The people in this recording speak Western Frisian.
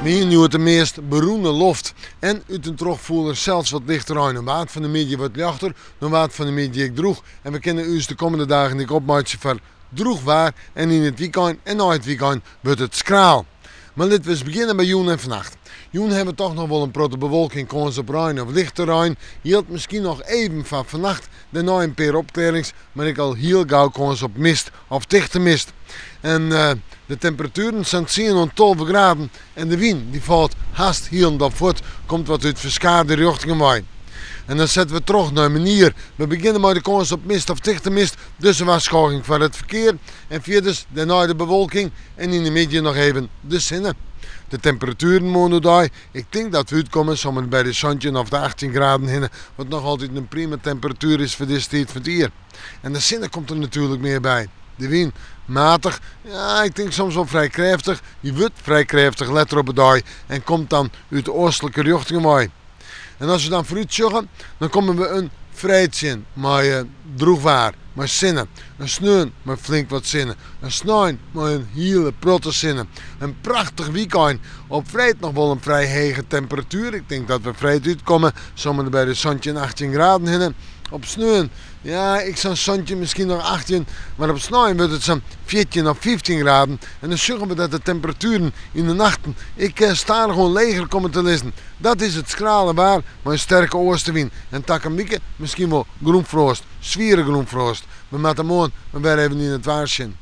We hiene hjoed de meast berûne loft en út en troch foel der sels wat lichte rein. No waard fan 'e middei wat ljochter, no waard fan 'e middei ek drûch en we kinne ús de kommende dagen ek opmeitsje foar drûch waar en yn it wykein en nei it wykein wurdt it skraal. Mar litte we ris begjinne by jûn en fannacht. Jûn hawwe we toch noch wol in protte bewolking, kâns op rein of lichte rein. Jildt miskien noch even foar fannacht, dêrnei in pear opklearrings, mar ek al hiel gau kâns op mist of tichte mist. En de temperatueren sa'n tsien oant 12 graden en de wyn dy falt hast hielendal fuort, komt wat út ferskate rjochtingen wei. En dan sette we troch nei moarnier. We begjinne mei de kâns op mist of tichte mist, dus in warskôging foar it ferkear. En fierders dêrnei de bewolking en yn de middei noch even de sinne. De temperatueren moarn oerdei, ik tink dat we útkomme sommer by de 17 of de 18 graden hinne, wat noch altyd in prima temperatuer is foar dizze tiid fan it jier. En de sinne komt der natuerlik mear by. De wyn, matich, ja ik tink soms wol frij krêftich, dy wurdt frij krêftich letter op 'e dei en komt dan út de oastlike rjochtingen wei. En as we dan foarút sjogge, dan komme we in freed tsjin mei drûch waar, mei sinne. In sneon mei flink wat sinne. In snein mei in hiele protte sinne. In prachtich wykein. Op freed noch wol in frij hege temperatuer. Ik tink dat we freed útkomme, sommer by de 17, 18 graden hinne. Op sneon, ja, ek sa'n 17, miskien noch 18. Mar op snein wurdt it sa'n 14 of 15 graden. En dan sjogge we dat de temperatueren yn de nachten ek stadichoan leger komme te lizzen. Dat is it skrale waar mei in sterke oastewyn en takom wike miskien wol grûnfroast, swiere grûnfroast. We moatte moarn mar wer even yn it waar sjen.